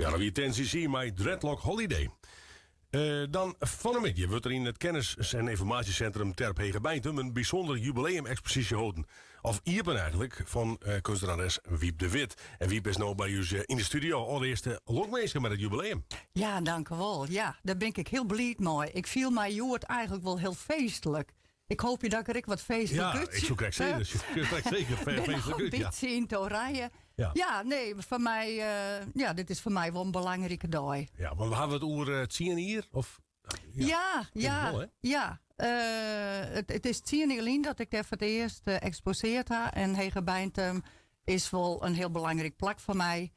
Ja, dat wie 10cc mei Dreadlock Holiday. Eh, dan fan 'e middei wurdt der yn it kennis- en ynformaasjesintrum Terp Hegebeintum in bysûnder jubileum-eksposysje holden. Of iepen eigentlik, fan eh, kunstenares Wiep de Wit. En Wiep is no by ús eh, yn de studio. Allerearst lokwinske mei it jubileum. Ja, dankewol. Ja, dêr bin ik hiel bliid mei. Ik fiel my hjoed eigentlik wol hiel feestlik. Ik hoopje dat ik der ek wat feestlik Ja, ik soe krekt sizze, krekt seker feestlik út. In bytsje yn it oranje. Ja. Ja, nee, foar my, eh, ja, dit is foar my wol in belangrike dei. Ja, want we hawwe it oer eh, 10 jier? Of, Ja, ja, wol, hè? Ja. It is 10 jier lyn dat ik dêr foar it earst eksposearre ha. En Hegebeintum is wol in hiel belangryk plak foar my.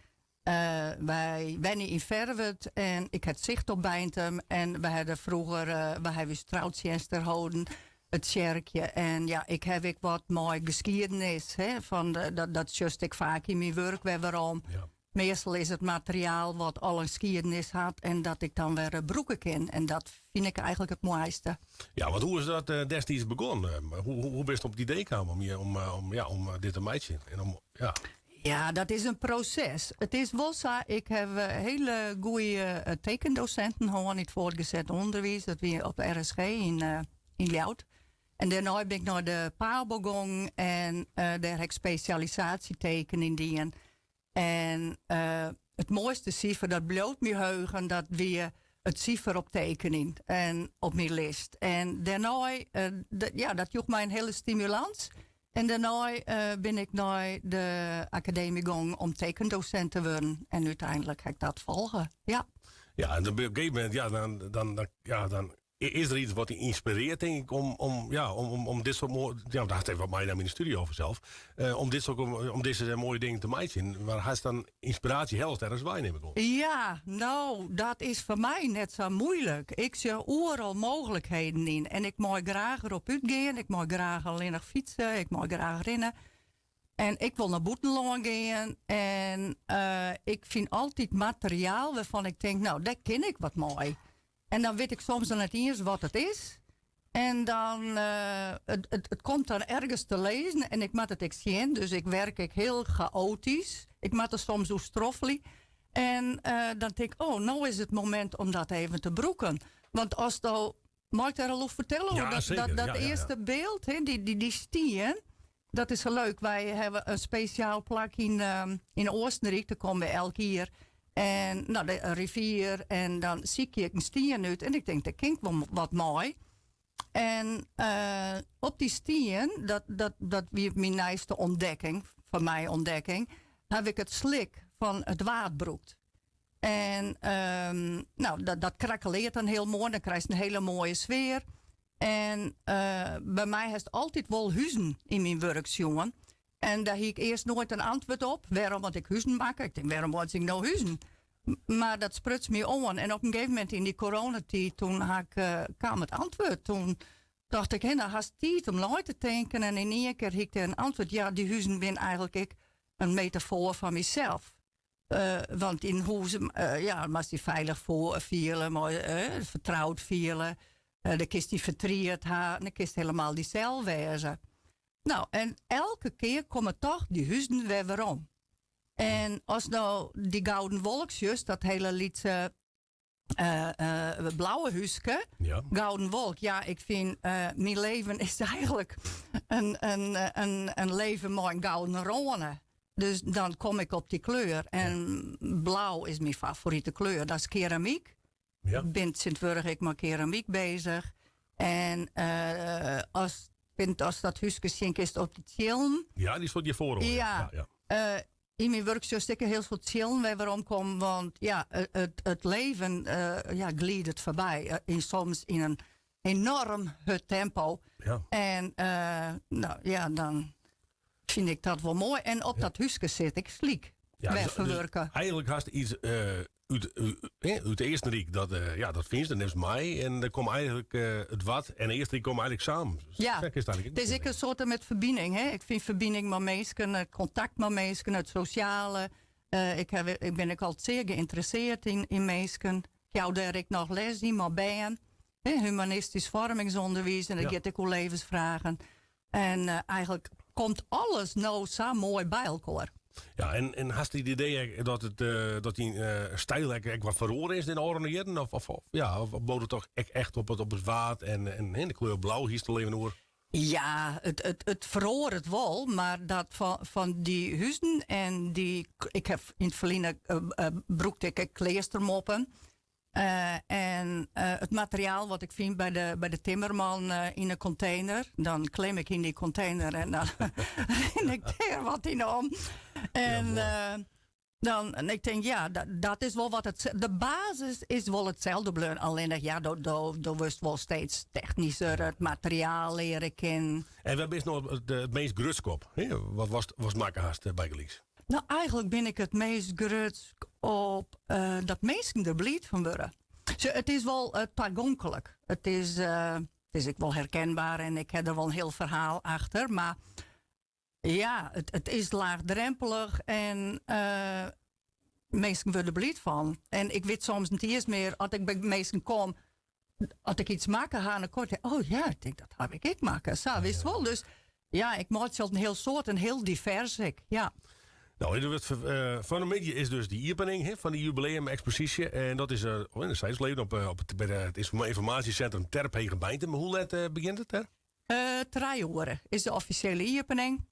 Wy wenje yn Ferwert en ik ha sicht op Beintum. En we hawwe froeger, we hawwe ús troutsjinst holden, it tsjerkje. En ja, ik ha ek wat mei skiednis, hè, fan de, dat sjochst ek faak yn myn wurk wer werom. Meastal is it materiaal wat al in skiednis hat en dat ik dan wer brûke kin. En dat fyn ik eigentlik it moaiste. Ja, want hoe is dat destiids begûn? Hoe bist op it idee kaam om, ja, om dit te meitsjen? En om, ja. Ja, dat is in proses. It is wol sa, ik ha hiele goede tekendosinten hân yn it fuortset ûnderwiis. Dat wie op RSG yn Ljouwert. En dêrnei bin ik nei de Pabo gien en dêr ha ik spesjalisaasje tekenjen dien. En it moaiste sifer, dat bliuwt my heugen, dat wie it sifer op tekening en op myn list. En dêrnei, ja, dat joech my in hiele stimulâns. En dêrnei bin ik nei de akademy gien om tekendosint te wurden. En úteinlik ha ik dat folge. Ja. Ja, en op in gegeven momint, ja, dan, ja, dan is der yts wat dy ynspirearret, tink ik, om, ja, om dit soart moaie. Ja, dat hat even wat meinaam yn de studio fansels. Om dizze moaie dingen te meitsjen. Mar hast dan ynspiraasje hellest ergens wei, nim ik oan. Ja, no, dat is foar my net sa muoilik. Ik sjoch oeral mooglikheden yn. En ik mei graach derop útgean. Ik mei graach allinnich fytse. Ik mei graach rinne. En ik wol nei bûtenlân gean. En ik fyn altyd materiaal wêrfan ik tink, no, dêr kin ik wat mei. En dan wit ik soms dan net iens wat it is. En dan, it komt dan ergens te lizzen en ik moat it ek sjen. Dus ik wurk ek hiel chaoatysk. Ik moat der soms oer stroffelje. En dan tink ik, oh, no is it momint om dat even te brûken. Want ast do, mei ik dêr al oer fertelle? Ja, seker. Dat earste byld, hè, dy stien, dat is sa leuk. Wy hawwe in spesjaal plak yn Oostenryk, dêr komme we elk jier. En no, de rivier, en dan sykje ik in stien út en ik tink, dêr kin ik wol wat mei. En op dy stien, dat wie myn nijste ûntdekking, foar my ûntdekking, ha ik it slik fan it Waad brûkt. En no, dat krakelearret dan hiel moai, dan krijst in hiele moaie sfear. En by my hast altyd wol huzen yn myn wurk sjoen. En dêr hie ik earst noait in antwurd op, wêrom want ik huzen makke. Ik tink, wêrom meitsje ik no huzen? Mar dat spruts my oan. En op in gegeven momint yn dy coronatiid, doe ha ik, kaam it antwurd. Doe tocht ik, hé, no hast tiid om nei te tinken. En yn ien kear hie ik dêr in antwurd. Ja, dy huzen binne eigentlik ek in metafoar foar mysels. Want yn hûs, ja, moatst dy feilich fiele, moai, fertroud fiele. Dan kinst dyn fertriet ha, dan kinst hielendal dysels wêze. No, en elke kear komme toch dy huzen wer werom. En ast no dy gouden wolk sjochst, dat hiele lytse blauwe húske, gouden wolk. Ja, ik fyn myn leven is eigentlik in leven mei in gouden râne. Dus dan kom ik op dy kleur. En blau is myn favorite kleur. Dat is keramyk. Ik bin tsjintwurdich ek mei keramyk beuzich. En ast dat húske sjen kinst op de tsjillen. Ja, dy stiet hjir foar oan. Ja. Yn myn wurk sjochst ek in hiel soad tsjillen wer weromkommen. Want ja, it leven ja, glidet foarby. Soms yn in enoarm hurd tempo. En no, ja, dan fyn ik dat wol moai. En op dat húske sit ek slyk. Ja, wer dus ferwurke. Eigentlik hast yts út Eastenryk, dat, ja, dat fynst en nimst mei. En der komt eigentlik it Wad en Eastenryk komme eigentlik samen. Ja, Sa kinst eigentlik it is ek in soarte met ferbining. Hè? Ik fyn ferbining mei minsken, it kontakt mei minsken, it sosjale. Ik bin ek altyd sear geïnteressearre yn minsken. Ik jou dêr ek noch les yn mei bern. Hè, humanistysk foarmingsûnderwiis en dat giet ek oer levensfragen. En eigentlik komt alles no sa moai by elkoar. Ja, en hast it idee dat, it, dat dyn styl ek wat feroare is yn de ôfrûne jierren? Of, ja, of bliuwt it toch echt op it Waad en de kleur blau hiest al even oer? Ja, it feroaret wol, mar dat fan dy huzen en dy. Ik ha yn it ferline brûkte ik ek kleastermoppen. En it materiaal wat ik fyn by de timmerman yn 'e kontener, dan klim ik yn dy kontener en dan rin ik dêr wat yn om. En dan, en ik tink, ja, dat is wol wat it. De basis is wol itselde bleaun. Allinnich, ja, do wurdst wol steeds technysker, it materiaal leare kinnen. En wêr bist no it meast grutsk op? Wat was makke hast bygelyks? No, eigentlik bin ik it meast grutsk op dat minsken der bliid fan wurde. So, it is wol tagonklik. It is ek wol herkenber en ik ha der wol in hiel ferhaal achter. Mar ja, it is laagdrompelich en minsken wurde der bliid fan. En ik wit soms net iens mear, as ik by minsken kom, as ik yts makke ha, dan kom ik, oh ja, ik tink, dat ha ik ek makke. Sa, witst wol. Dus ja, ik meitsje altyd in hiel soad en hiel divers ek. Ja. No, fan 'e middei is dus dy iepening, hè, fan dy jubileum-eksposysje. En dat is oh, yn de Zijsleden by it ynformaasjesintrum Terp Hegebeintum. Hoe let begjint it dêr? 3 oere is de offisjele iepening.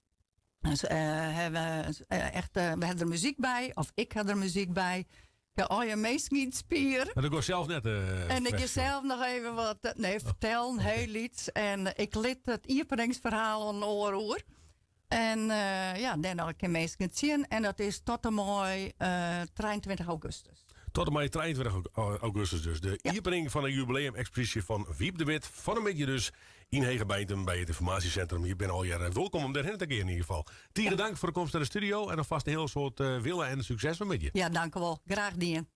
Dus hawwe we echt, we hawwe der muzyk by, of ik ha der muzyk by. Ja, oh ja, minsken yn it spier. Mar ik wol sels net. En ik sels noch even wat, nee, fertellen, hiel lyts. En ik lit it iepeningsferhaal oan in oar oer. En ja, dêrnei kinne minsken it sjen. En dat is oant en mei 23 augustus. Oant en mei 23 augustus dus. De iepening fan de jubileum-eksposysje fan Wyb de With. Fan 'e middei dus yn Hegebeintum by it ynformaasjesintrum. Je binne allegear wolkom om dêrhinne te gean yn ieder gefal. Tige dank foar de komst nei de studio en alfêst in hiel soad wille en sukses fan 'e middei. Ja, dank wol. Graach dien.